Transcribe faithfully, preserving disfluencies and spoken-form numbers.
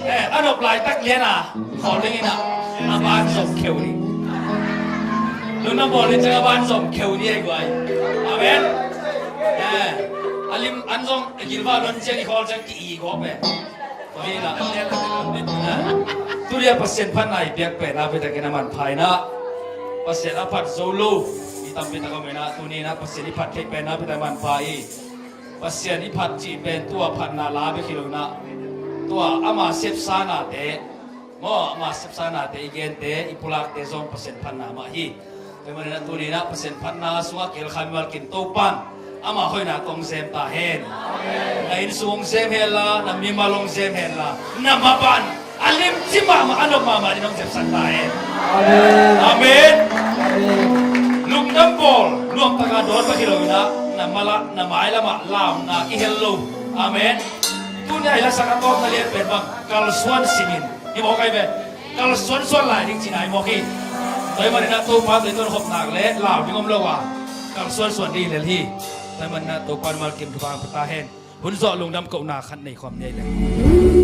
Eh, a nop laitak lian a khawl ding in a, a ban zom kheu ni. Lungdam bawl ni ciang a ban zom kheu ni ei guai. Amen. Eh, a lim an zong a gilva lon ciang i khawl ciang ki i gawp eh. Tuni in a, tuni a Pasian phatna i piak pen a pitakin a manpha in a, Pasian a phat zo lo mi tampi tak om in a, tuni in a Pasian i phat theih pen a pitakin manpha i. Pasian i phat cih pen tua phatna la bek hi lo in a, tua ama sepsa nate maw, ama sepsa nate i gente, i pulakte zong Pasian phatna mah hi. Tua ahih manin a tuni in a Pasian phatna sungah kihel kha mimal kim Topan ama hoihna tawh hong sem ta hen. Na inn sung hong sem hen la, na mimal hong sem hen la, na maban a limci mahmah, a nop mahmah ding hong sepsak ta hen. Amen. Amen. Lungdam bawl, nuamtaka dawn bek hi lo in a, na malah, na mailamah launa i hel lo. Amen. Tuni a i lasak a tawpna lian pen bang, kalsuan simin. Hi mawk ai ve. Kalsuan suan lai ding cihna hi mawk hi. Tua ahih manin a Topa tawh i tonkhop nak leh lau ding om lo a, kalsuan suan ding hi lel hi. Tua ahih manin a Topa in malkim thupha hong pia ta hen. Hun zawh lungdam kohna khat nei khawm ni ei leh.